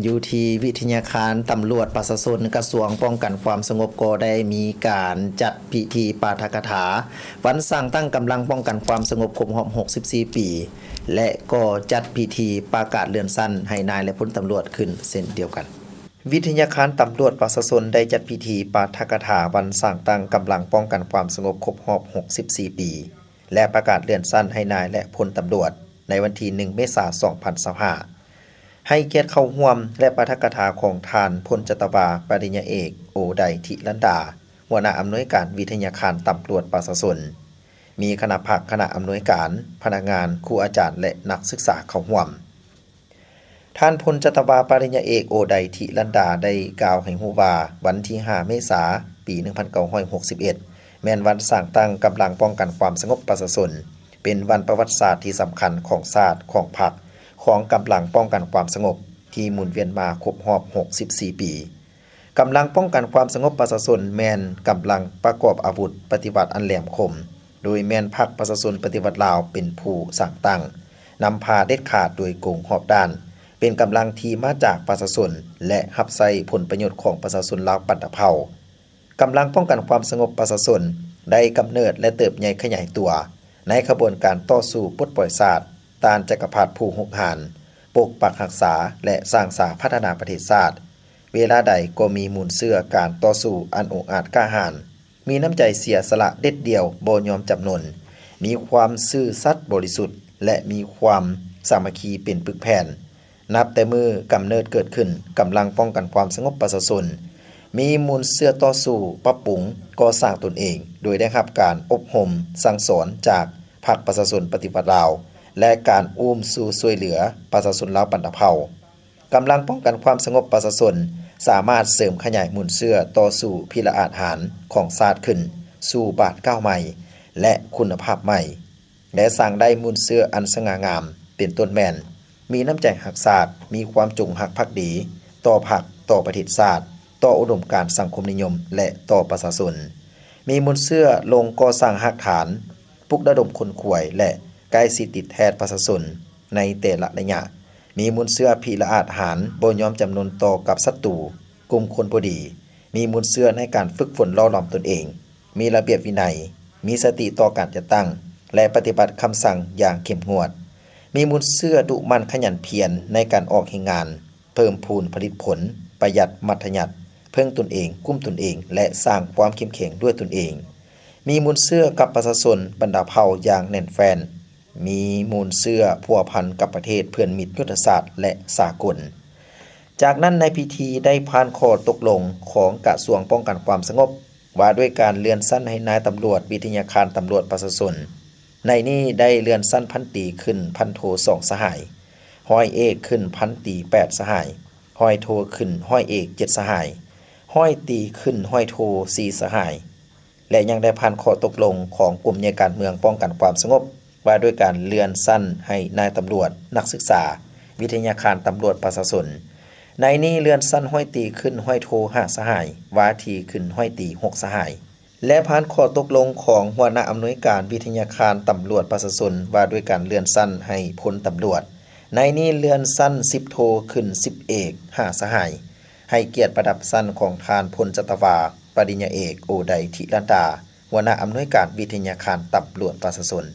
ຢູ່ທີ່ວິທະຍາຄານຕຳຫຼວດປະຊາຊົນ ກະຊວງປ້ອງກັນຄວາມສະຫງົບ ກໍໄດ້ມີການຈັດພິທີປາຖະກະຖາ ວັນສ້າງຕັ້ງກຳລັງປ້ອງກັນຄວາມສະຫງົບຄົບຮອບຫົກສິບສີ່ປີ ແລະ ກໍຈັດພິທີປະກາດເລື່ອນຊັ້ນໃຫ້ນາຍ ແລະ ພົນຕຳຫຼວດຂຶ້ນເຊັ່ນດຽວກັນ. ວິທະຍາຄານຕຳຫຼວດປະຊາຊົນໄດ້ຈັດພິທີປາຖະກະຖາວັນສ້າງຕັ້ງກຳລັງປ້ອງກັນຄວາມສະຫງົບຄົບຮອບຫົກສິບສີ່ປີ ແລະ ປະກາດເລື່ອນຊັ້ນໃຫ້ນາຍ ແລະ ພົນຕຳຫຼວດ ໃນວັນທີໜຶ່ງ ເມສາ ສອງພັນຊາວຫ້າ ໃຫ້ກຽດເຂົ້າຮ່ວມ ແລະ ປາຖະກະຖາຂອງທ່ານ ພົນຈັດຕະວາ ປະລິນຍາເອກ ໂອໄດ ທິລັນດາ ຫົວໜ້າອຳນວຍການວິທະຍາຄານຕຳຫຼວດປະຊາຊົນ, ມີຄະນະພັກ, ຄະນະອຳນວຍການ, ພະນັກງານ, ຄູອາຈານ ແລະ ນັກສຶກສາເຂົ້າຮ່ວມ. ທ່ານ ພົນຈັດຕະວາ ປະລິນຍາເອກ ໂອໄດ ທິລັນດາ ໄດ້ກ່າວໃຫ້ຮູ້ວ່າ ວັນທີຫ້າ ເມສາ ປີໜຶ່ງພັນເກົ້າຮ້ອຍຫົກສິບເອັດ ແມ່ນວັນສ້າງຕັ້ງກຳລັງປ້ອງກັນຄວາມສະຫງົບປະຊາຊົນ, ເປັນວັນປະຫວັດສາດທີ່ສຳຄັນຂອງຊາດ, ຂອງພັກ, ຂອງກຳລັງປ້ອງກັນຄວາມສະຫງົບທີ່ໝູນວຽນມາຄົບຮອບຫົກສິບສີ່ປີ. ກຳລັງປ້ອງກັນຄວາມສະຫງົບປະຊາຊົນ ແມ່ນກຳລັງປະກອບອາວຸດປະຕິວັດອັນແຫຼມຄົມ, ໂດຍແມ່ນພັກປະຊາຊົນປະຕິວັດລາວເປັນຜູ້ສ້າງຕັ້ງ, ນຳພາເດັດຂາດໂດຍກົງຮອບດ້ານ, ເປັນກຳລັງທີ່ມາຈາກປະຊາຊົນ ແລະ ຮັບໃຊ້ຜົນປະໂຫຍດຂອງປະຊາຊົນລາວບັນດາເຜົ່າ. ກຳລັງປ້ອງກັນຄວາມສະຫງົບປະຊາຊົນໄດ້ກຳເນີດ ແລະ ເຕີບໃຫຍ່ຂະຫຍາຍຕົວໃນຂະບວນການຕໍ່ສູ້ປົດປ່ອຍຊາດ, ຕ້ານຈັກກະພັດຜູ້ຮຸກຮານ, ປົກປັກຮັກສາ ແລະ ສ້າງສາພັດທະນາປະເທດຊາດ. ເວລາໃດກໍມີມູນເຊື້ອການຕໍ່ສູ້ອັນອົງອາດກ້າຫານ, ມີນ້ຳໃຈເສຍສະຫຼະເດັດດ່ຽວບໍ່ຍອມຈຳນົນ, ມີຄວາມຊື່ສັດບໍລິສຸດ ແລະ ມີຄວາມສາມັກຄີເປັນປຶກແຜ່ນ. ນັບແຕ່ມື້ກຳເນີດເກີດຂຶ້ນ, ກຳລັງປ້ອງກັນຄວາມສະຫງົບປະຊາຊົນ ມີມູນເຊື້ອຕໍ່ສູ້, ປັບປຸງ, ກໍ່ສ້າງຕົນເອງ, ໂດຍໄດ້ຮັບການອົບຮົມສັ່ງສອນຈາກພັກປະຊາຊົນປະຕິວັດລາວ ແລະ ການອູ້ມຊູ່ຊ່ວຍເຫຼືອປະຊາຊົນລາວບັນດາເຜົ່າ. ກຳລັງປ້ອງກັນຄວາມສະຫງົບປະຊາຊົນ ສາມາດເສີມຂະຫຍາຍມູນເຊື້ອຕໍ່ສູ້ພິລະອາດຫານຂອງຊາດຂຶ້ນສູ່ບາດກ້າວໃໝ່ ແລະ ຄຸນນະພາບໃໝ່ ແລະ ສ້າງໄດ້ມູນເຊື້ອອັນສະຫງ່າງາມ ເປັນຕົ້ນແມ່ນ ມີນ້ຳໃຈຮັກຊາດ, ມີຄວາມຈົງຮັກພັກດີຕໍ່ພັກ, ຕໍ່ປະເທດຊາດ, ຕໍ່ອຸດົມການສັງຄົມນິຍົມ ແລະ ຕໍ່ປະຊາຊົນ. ມີມູນເຊື້ອລົງກໍ່ສ້າງຮາກຖານ, ປຸກລະດົມຂົນຂວາຍ ແລະ ໃກ້ຊິດຕິດແທດປະຊາຊົນໃນແຕ່ລະໄລຍະ. ມີມູນເຊື້ອພິລະອາດຫານ, ບໍ່ຍອມຈຳນົນຕໍ່ກັບສັດຕູ, ກຸ່ມຄົນບໍ່ດີ. ມີມູນເຊື້ອໃນການຝຶກຝົນຫຼໍ່ຫຼອມຕົນເອງ, ມີລະບຽບວິໄນ, ມີສະຕິຕໍ່ການຈັດຕັ້ງ ແລະ ປະຕິບັດຄຳສັ່ງຢ່າງເຂັ້ມງວດ. ມີມູນເຊື້ອດຸໝັ່ນຂະຫຍັນພຽນໃນການອອກແຮງງານ, ເພີ່ມພູນຜະລິດຜົນ, ປະຢັດມັດທະຍັດ, ເພິ່ງຕົນເອງ, ກຸ້ມຕົນເອງ ແລະ ສ້າງຄວາມເຂັ້ມແຂງດ້ວຍຕົນເອງ. ມີມູນເຊື້ອກັບປະຊາຊົນບັນດາເຜົ່າຢ່າງແໜ້ນແຟ້ນ. ມີມູນເຊື້ອພົວພັນກັບປະເທດເພື່ອນມິດຍຸດທະສາດ ແລະ ສາກົນ. ຈາກນັ້ນໃນພິທີໄດ້ຜ່ານຂໍ້ຕົກລົງຂອງກະຊວງປ້ອງກັນຄວາມສະຫງົບ ວ່າດ້ວຍການເລື່ອນຊັ້ນໃຫ້ນາຍຕຳຫຼວດວິທະຍາຄານຕຳຫຼວດປະຊາຊົນ. ໃນນີ້ໄດ້ເລື່ອນຊັ້ນພັນຕີຂຶ້ນພັນໂທສອງສະຫາຍ, ຮ້ອຍເອກຂຶ້ນພັນຕີແປດສະຫາຍ, ຮ້ອຍໂທຂຶ້ນຮ້ອຍເອກເຈັດສະຫາຍ, ຮ້ອຍຕີຂຶ້ນຮ້ອຍໂທສີ່ສະຫາຍ ແລະ ຍັງໄດ້ຜ່ານຂໍ້ຕົກລົງຂອງກົມໃຫຍ່ການເມືອງປ້ອງກັນຄວາມສະຫງົບ ວ່າດ້ວຍການເລື່ອນຊັ້ນໃຫ້ນາຍຕຳຫຼວດ, ນັກສຶກສາ, ວິທະຍາຄານຕຳຫຼວດປະຊາຊົນ. ໃນນີ້ເລື່ອນຊັ້ນຮ້ອຍຕີຂຶ້ນຮ້ອຍໂທຫ້າສະຫາຍ, ວ່າທີຂຶ້ນຮ້ອຍຕີຫົກສະຫາຍ ແລະ ຜ່ານຂໍ້ຕົກລົງຂອງຫົວໜ້າອຳນວຍການວິທະຍາຄານຕຳຫຼວດປະຊາຊົນ ວ່າດ້ວຍການເລື່ອນຊັ້ນໃຫ້ພົນຕຳຫຼວດ. ໃນນີ້ເລື່ອນຊັ້ນສິບໂທຂຶ້ນສິບເອກຫ້າສະຫາຍ, ໃຫ້ກຽດປະດັບຊັ້ນຂອງທ່ານ ພົນຈັດຕະວາ ປະລິນຍາເອກ ໂອໄດ ທິລັນດາ ຫົວໜ້າອຳນວຍການວິທະຍາຄານຕຳຫຼວດປະຊາຊົນ.